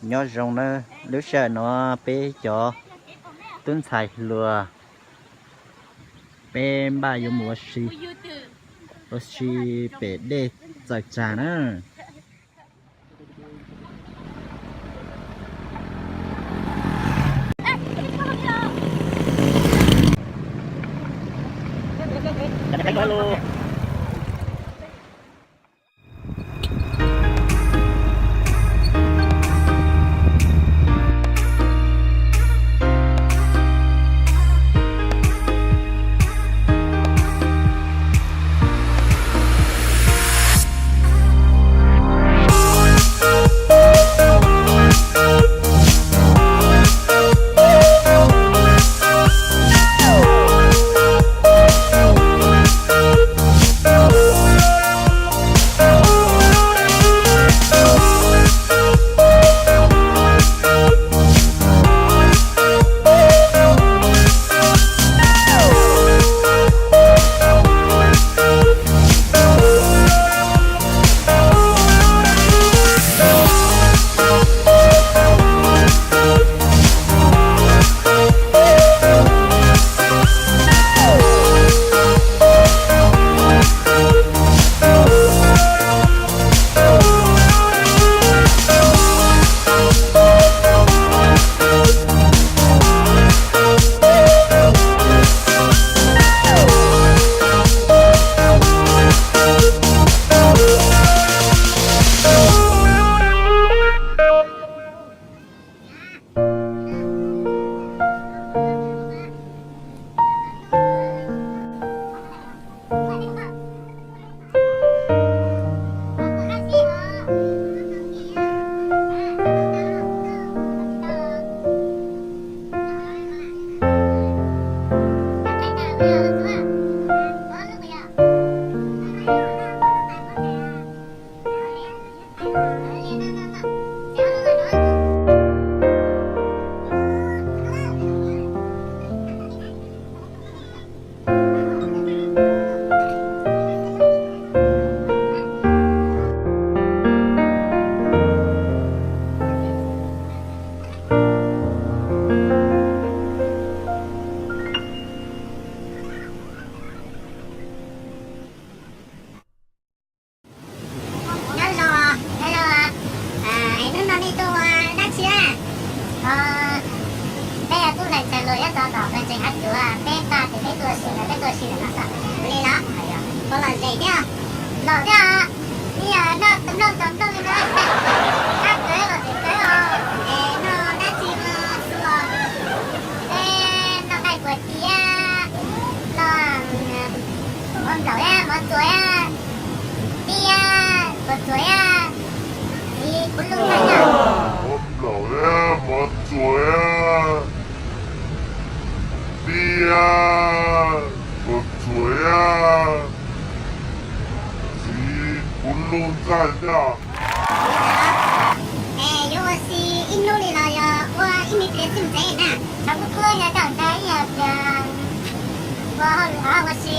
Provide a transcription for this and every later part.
Nyob zoo nawb, lub sij hawm no peb cov tub ntxhais hluas, peb npaj yuav mus ua si, ua si pem dej Txawm Tsag na. Nyob zoo, nyob zoo, es hnub no nej tuaj ua dab tsi a? Peb yog tub ntxhais hluas nyob rau tom pawg ntseeg Hav Tsuag, peb npaj tias peb tuaj ua si ntawd, peb tuaj ua si ntawm no xwb. Ua li los, ua lom zem thiab, lom thiab. Nej yog noj nplooj tau nplooj li no, qab kawg los tseem kawg os. Es noj dab tsi no xwb los? Peb noj nqaij puas tis, noj ua nplaum, mov txuas, tib, puas txuas, txiv kuv lub ntxaij na. Ua nplaum, mov txuas, tib, puas txuas, txiv kuv lub ntxaij na. Es yuav ua si ib hnub li los yog ua ib me pliag xwb ntxev na? Tshav kub kub yog coj ntag, ib yam tias ua hauj lwm ua si,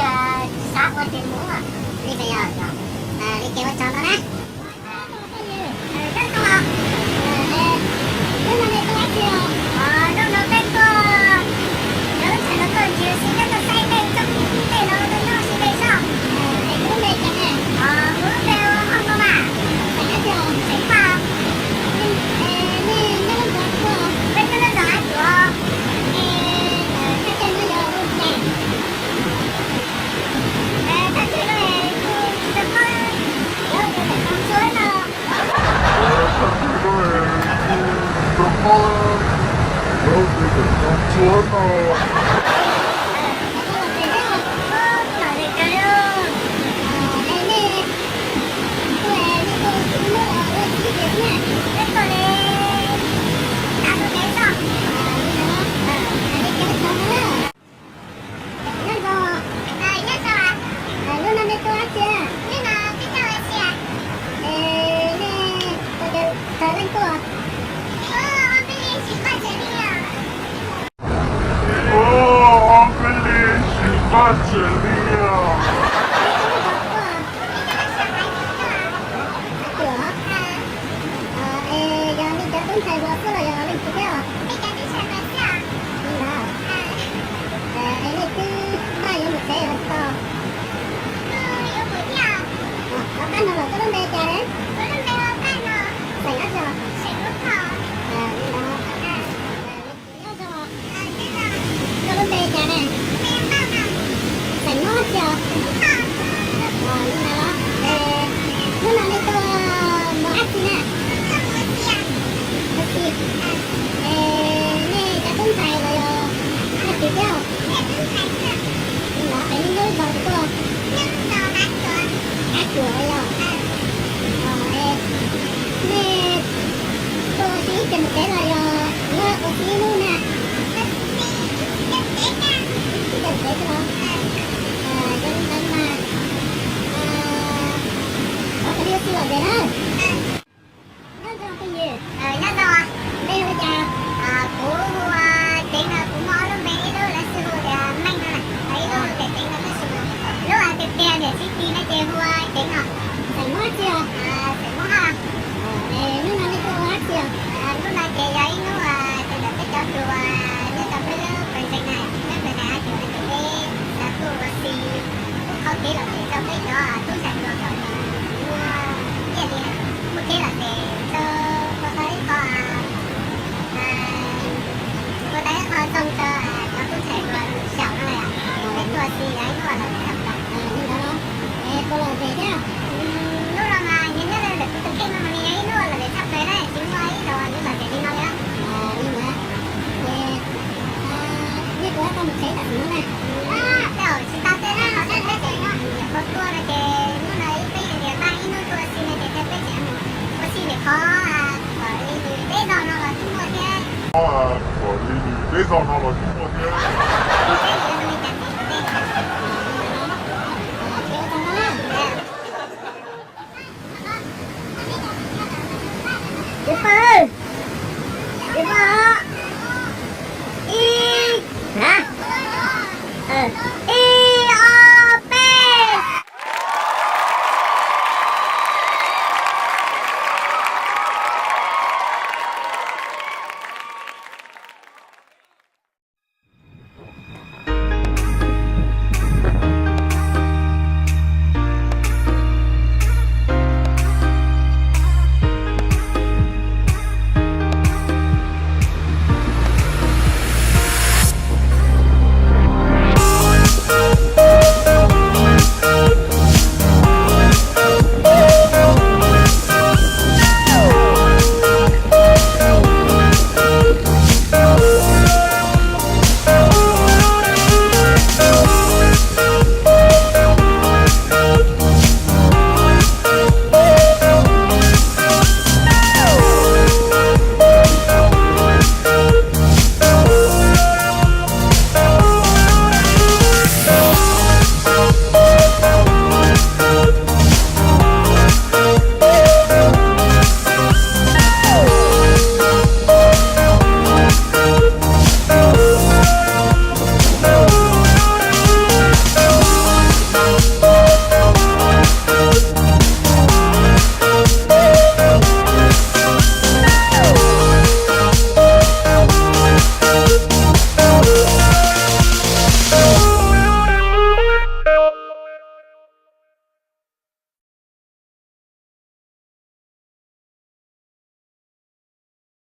xav ua ces mus li. Li ces ua tsaug ntau na. Hnub no nej tuaj dab tsi? Hnub no peb tuaj, cov lub tshais no tuaj ntsia si, nyob tuaj saib dej, coj tej no tuaj nyob si dej zog. Es kuv lub npe cas ne? Kuv lub npe hu Hmoob Npauj mas. Xeem dab tsi? Xeem Faj. Nej nyob lub zos twg? Peb nyob lub zos Hav Tsuag. Es thaj chaw no yog hu cas? Thaj chaw no es hu Txoj Qaub, lawv hu tias Txoj Qaub no. Thaj chaw no es hu Txoj Qaub, lawv hu tias Txoj Qaub no. Nyob zoo, nyob zoo, hnub no nej tuaj dab tsi? Hnub no peb tuaj ua si. Es nej tus twg leej twg? Ob peb li tsis pab tsev li os. Es yog nej cov tub Ntxhais hluas xwb los yog leej twg thiab os? Li ntawd. Es nej twb npaj yuav mus tsev los tsis tau? Tom qab no los koj lub npe cas ne? Xeem dab tsi? Li ntawd. Nyob zoo. Koj lub npe cas ne? Xeem Mob tsi os? Li ntawd los. Es hnub no nej tuaj mus dab tsi na? Ua si. Es nej cov tub ntxhais los yog leej twg thiab? Li ntawd es nej nyob ib zaug tuaj? Qab Tsuas yog. Es nej tuaj ua si ib tsev mus tsev los yog yuav ua si ib hnub na? Ib tsev mus tsev xwb los? Yog li ntawd mas thov kom nej ua si lom zem na. Nyob zoo phooj ywg. Nyob zoo. Npe hu li cas? Kuv hu Ceev no, kuv muaj ob lub npe, ib lub lawv xws hu tias Meej no, ib lub tias Ceev no, tab sis lub tiag tiag niam txiv tis no ces hu Ceev no. Xeem Mob tsi os? Xeem Mob Haj. Es hnub no nej tuaj ua dab tsi os? Hnub no ces yog ib hnub ntawm peb cov hluas nyob rau peb lub pawg ntseeg na, peb pawg ntseeg hais tias peb xav tuaj ua si, kuj qhov kev lom zem rau peb cov tub ntxhais hluas kom nws muaj ib yam li muaj kev lom zem rau ua tau ib qho, ua tau ib qho zoo rau cov tub ntxhais hluas xyaum no yom. Peb tuaj ua si yog ib hnub lom zem tshaj plaws. Li ntawd los, es puas lom zem thiab? Hnub no mas nyob nyob ntawm kuv tus kheej no mas nws yog ib hnub lom zem tshaj plaws na, tsis muaj ib zaug nws lom zem li no li. Li ntawd, es nej puas tau mus tsev tam sim no na? Tej zaum tsis tau tej na, ho tej tseem nyuam qhuav tuaj no ces hnub no peb yeej tias npaj ib hnub tuaj ua si no ces thiaj peb tseem mus ua si ntawm qhov kom li nws peb zaug no los twb muaj thiab. Kom li nws peb zaug no los twb muaj thiab.